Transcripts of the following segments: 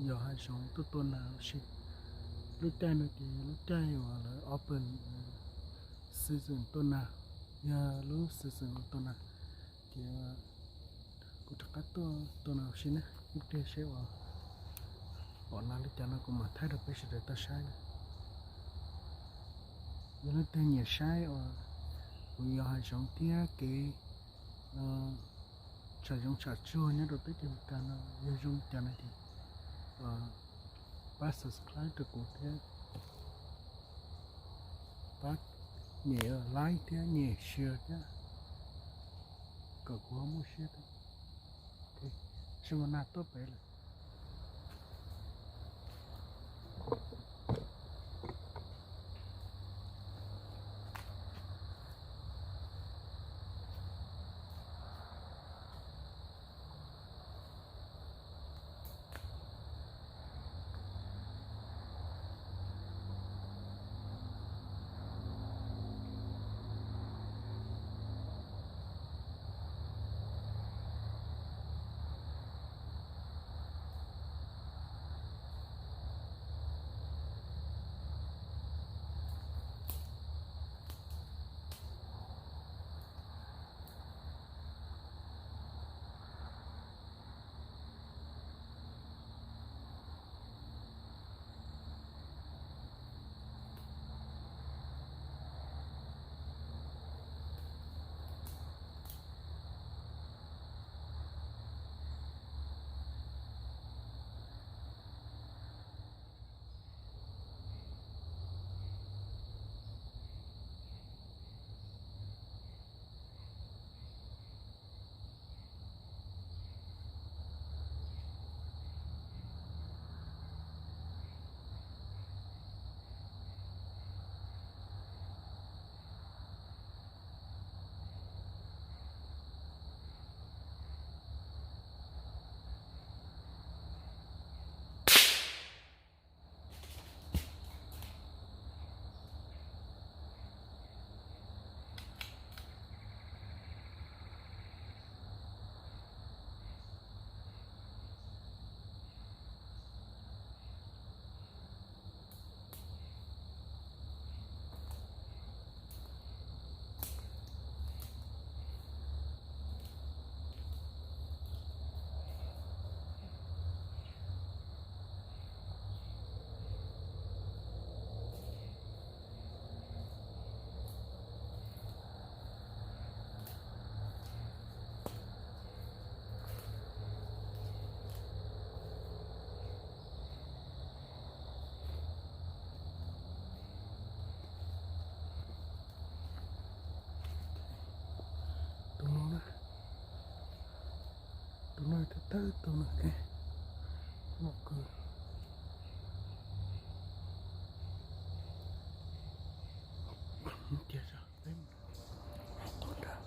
yos hav zoov tuaj tua nas ua si. Lub caij no ces lub caij uas lawv open season tua nas, yog lub season tua nas. Ces kuv rov qab tuaj tua nas ua si na, ib pliag seb uas pom nas li cas no kuv mam thaij rau peb sawv daws tau saib na. Yog leej twg nyiam saib uas kuv yos hav zoov thiab kev tsham zoov tsham tsuag nyob rau teb chaws Amelikas no yog zoo li cas no ces pab subscribe rau kuv thiab, pab nyem like thiab nyem share thiab kom kuv ho muaj siab. Seb ua nas tuaj pem lawm. Tus no na, tus no thawj thawj tus no, tus no kawg. Cia peb mus qhov nrad.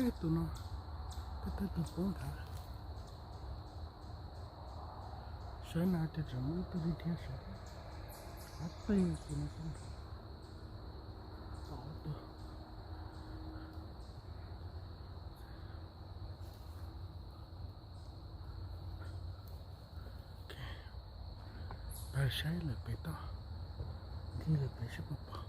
Tus no, thawj thawj tug poob nthav. Saib na, tes tseem muaj ib tug dhia dhia saud. Ob peb tus no poob nthav. Ob tug. Pab saib lawm pem toj, ncig lawm pem seb puas pom.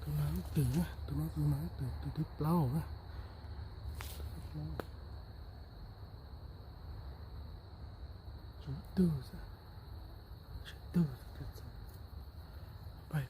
Tus no ib tug, tus no tus no ib tug, tus thib plaub na. Tshuav ib tug xwb, tshuav ib tug xwb, tus txog, pais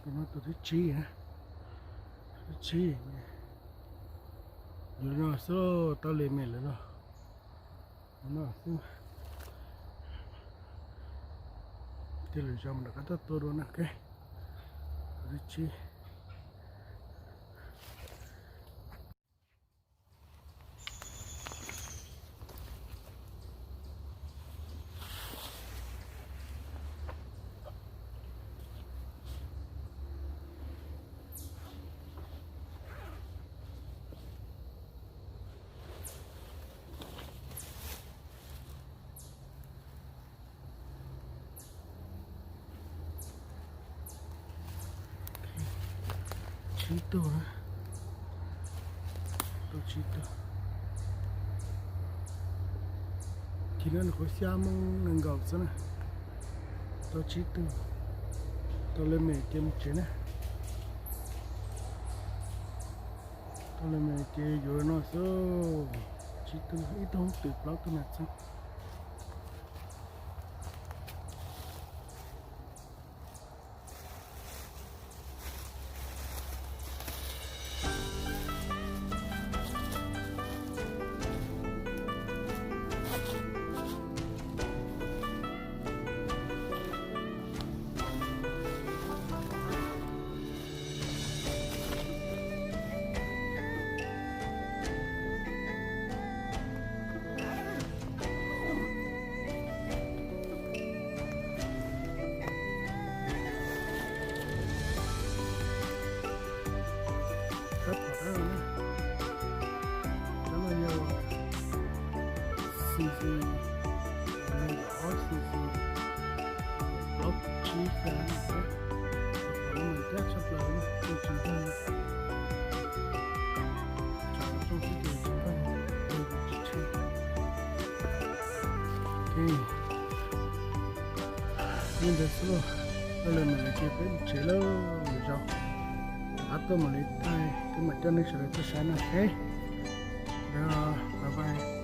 Tus no tus thib tsib na, thib tsib. Yuav no xwb, tau le me lawm no. No xwb. Tej lwm zaus mas rov qab tuaj tua dua na, ok. Tus thib tsib. Tsib tug na, tau tsib tug. Thib no nws qhuav xya moo nees nkaum xwb na. Tau tsib tug. Tau le me ces mus tsev na. Tau le me ces yuav no xwb. Tsib tug, ib tug twm plaub tug nas txheeb. Sab pom sab no na. Sab no yog season, ob season, plaub tsib xya na. Sab pom no mas cab tshaj plaws na, tus tsis npaj. Tsoom xwb tus tsis npaj, tus tsis tsheej. Ok. Li ntawd xwb lauj, tau le me lawm ces peb mus tsev lawm, lwm zaus rov qab tuaj mam li thaij thiab mam coj nej sawv daws tuaj saib na, ok. Bye bye.